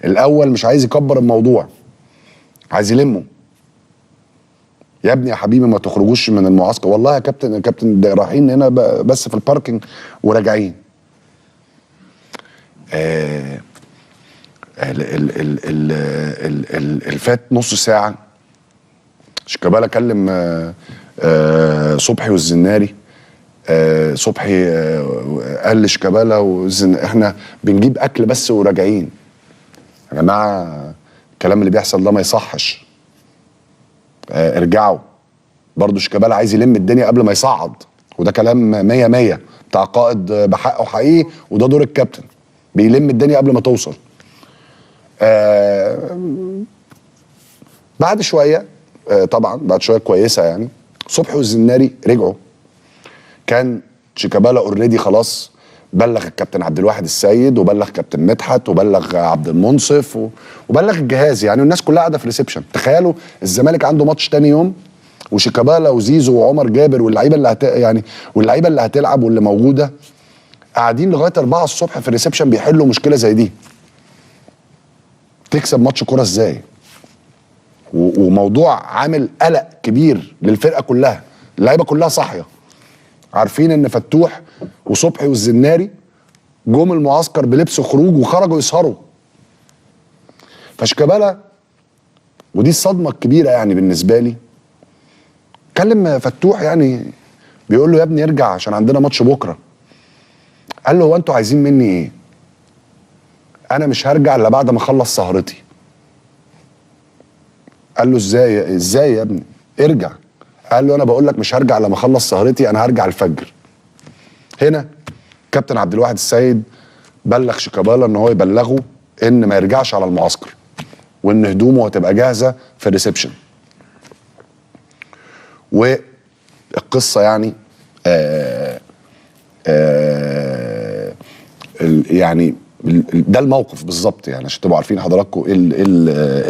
الاول مش عايز يكبر الموضوع، عايز يلمه. يا ابني يا حبيبي ما تخرجوش من المعسكر، والله يا كابتن يا كابتن ده رايحين هنا بس في ال parking وراجعين. الفات نص ساعة شيكابالا كلم صبحي والزناري. صبحي قال لشيكابالا احنا بنجيب اكل بس وراجعين. يا جماعة الكلام اللي بيحصل ده ما يصحش، ارجعوا. برضه شيكابالا عايز يلم الدنيا قبل ما يصعد، وده كلام 100 100 بتاع قائد بحقه حقيقي، وده دور الكابتن، بيلم الدنيا قبل ما توصل. بعد شوية طبعا بعد شوية كويسة يعني، صبحي والزناري رجعوا. كان شيكابالا already خلاص بلغ الكابتن عبد الواحد السيد، وبلغ كابتن مدحت، وبلغ عبد المنصف، وبلغ الجهاز يعني، والناس كلها قاعدة في reception. تخيلوا الزمالك عنده ماتش تاني يوم، وشيكابالا وزيزو وعمر جابر واللعيبة اللي يعني واللعيبة اللي هتلعب واللي موجودة قاعدين لغاية 4 الصبح في ال reception بيحلوا مشكلة زي دي. تكسب ماتش كورة ازاي؟ وموضوع عامل قلق كبير للفرقة كلها، اللعيبة كلها صاحية، عارفين ان فتوح وصبحي والزناري جم المعسكر بلبس خروج وخرجوا يسهروا. فشيكابالا، ودي الصدمة الكبيرة يعني بالنسبة لي، كلم فتوح يعني بيقول له يا ابني ارجع عشان عندنا ماتش بكره. قال له هو انتوا عايزين مني ايه؟ انا مش هرجع الا بعد ما اخلص سهرتي. قال له ازاي ازاي يا ابني ارجع؟ قال له انا بقول لك مش هرجع لما اخلص سهرتي، انا هرجع الفجر. هنا كابتن عبد الواحد السيد بلغ شيكابالا ان هو يبلغه ان ما يرجعش على المعسكر، وان هدومه هتبقى جاهزة في ال reception. والقصه يعني يعني ده الموقف بالظبط يعني، عشان تبقوا عارفين حضراتكم ايه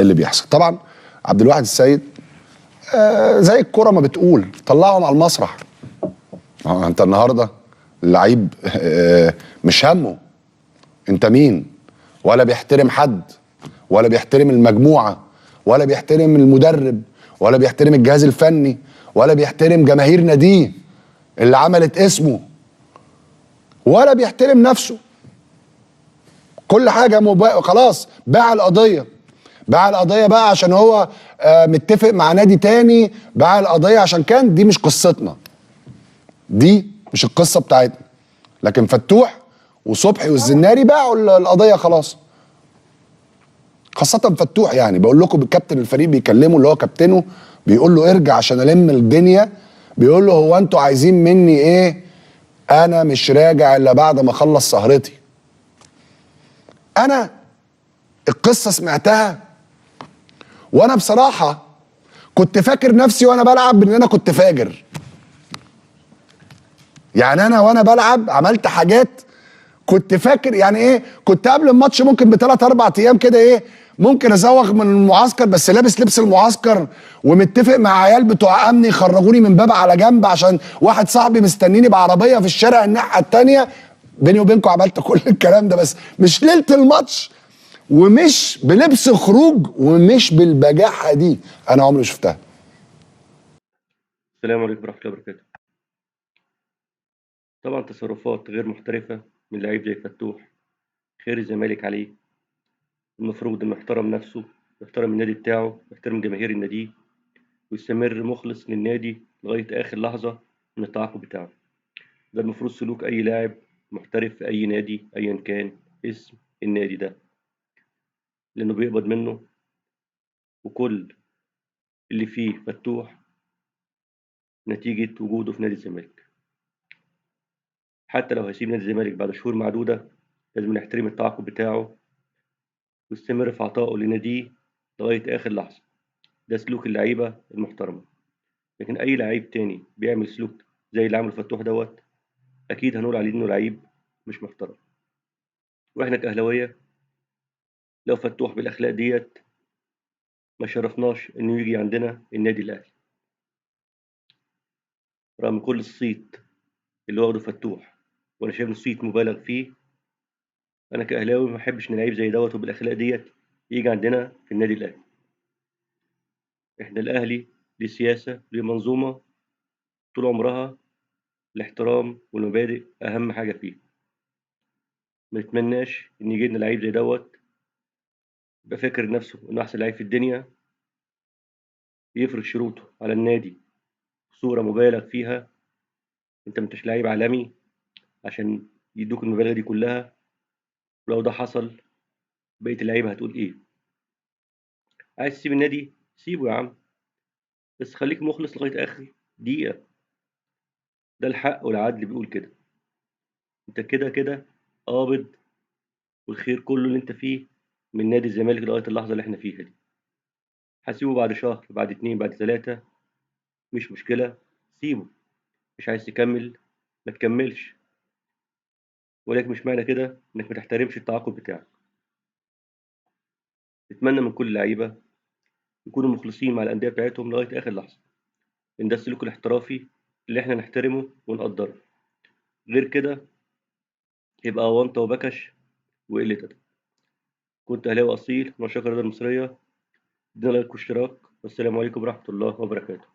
اللي بيحصل. طبعا عبد الواحد السيد زي الكرة ما بتقول طلعهم على المسرح. انت النهارده اللعيب مش همه انت مين، ولا بيحترم حد، ولا بيحترم المجموعة، ولا بيحترم المدرب، ولا بيحترم الجهاز الفني، ولا بيحترم جماهير ناديه اللي عملت اسمه، ولا بيحترم نفسه. كل حاجة خلاص باع القضية، باع القضية بقى عشان هو متفق مع نادي تاني، باع القضية عشان كان، دي مش قصتنا، دي مش القصة بتاعتنا. لكن فتوح وصبحي والزناري باعوا القضية خلاص، خاصة فتوح. يعني بقول لكم كابتن الفريق بيكلمه اللي هو كابتنه، بيقول له ارجع عشان الم الدنيا، بيقول له هو انتوا عايزين مني ايه؟ انا مش راجع الا بعد ما اخلص سهرتي. انا القصة سمعتها وانا بصراحة كنت فاكر نفسي وانا بلعب ان انا كنت فاجر. يعني انا وانا بلعب عملت حاجات كنت فاكر يعني ايه، كنت قبل الماتش ممكن بثلاث اربع ايام كده ايه ممكن ازوغ من المعسكر، بس لابس لبس المعسكر ومتفق مع عيال بتوع امن يخرجوني من باب على جنب عشان واحد صاحبي مستنيني بعربيه في الشارع الناحية الثانية. بيني وبينكم عملت كل الكلام ده، بس مش ليلة الماتش ومش بلبس خروج ومش بالبجاحه دي، انا عمري ما شفتها. السلام عليكم ورحمة الله وبركاته. طبعا تصرفات غير محترفه من لعيب زي فتوح، خير الزمالك عليه. المفروض انه يحترم نفسه، يحترم النادي بتاعه، يحترم جماهير النادي، ويستمر مخلص للنادي لغاية اخر لحظة من التعاقد بتاعه. ده المفروض سلوك اي لاعب محترف في اي نادي ايا كان اسم النادي ده، لانه بيقبض منه. وكل اللي فيه فتوح نتيجة وجوده في نادي الزمالك. حتى لو هيسيب نادي الزمالك بعد شهور معدودة، لازم نحترم التعاقد بتاعه ويستمر في عطائه لناديه لغاية آخر لحظة. ده سلوك اللعيبة المحترمة. لكن أي لعيب تاني بيعمل سلوك زي اللي عمله فتوح دوت، أكيد هنقول عليه إنه لعيب مش محترم. وإحنا كأهلاوية لو فتوح بالأخلاق ديت ما شرفناش إنه يجي عندنا النادي الأهلي، رغم كل الصيت اللي واخده فتوح، وأنا شايف إنه صيت مبالغ فيه. أنا كأهلاوي ما بحبش إن لعيب زي دوت وبالأخلاق ديت يجي عندنا في النادي الأهلي. إحنا الأهلي ليه سياسة، ليه منظومة طول عمرها الاحترام والمبادئ أهم حاجة فيه. ما نتمناش إن يجي لنا لعيب زي دوت يبقى فاكر نفسه إنه أحسن لعيب في الدنيا، يفرض شروطه على النادي بصورة مبالغ فيها. أنت ما انتش لعيب عالمي عشان يدوك المبالغ دي كلها. ولو ده حصل بقية اللعيبة هتقول إيه؟ عايز تسيب النادي سيبه يا عم، بس خليك مخلص لغاية آخر دقيقة. ده الحق والعدل بيقول كده. أنت كده كده قابض، والخير كله اللي أنت فيه من نادي الزمالك لغاية اللحظة اللي احنا فيها دي. هسيبه بعد شهر، بعد 2، بعد 3، مش مشكلة، سيبه. مش عايز تكمل ما تكملش، ولكن مش معنى كده إنك ما تحترمش التعاقد بتاعك. نتمنى من كل اللعيبة يكونوا مخلصين مع الأندية بتاعتهم لغاية آخر لحظة، إن ده السلوك الاحترافي اللي احنا نحترمه ونقدره. غير كده يبقى أونطة وبكش وقلة أدب. كنت أهلاوي أصيل من عشاق الرياضة المصرية. ادينا لايك واشتراك، والسلام عليكم ورحمة الله وبركاته.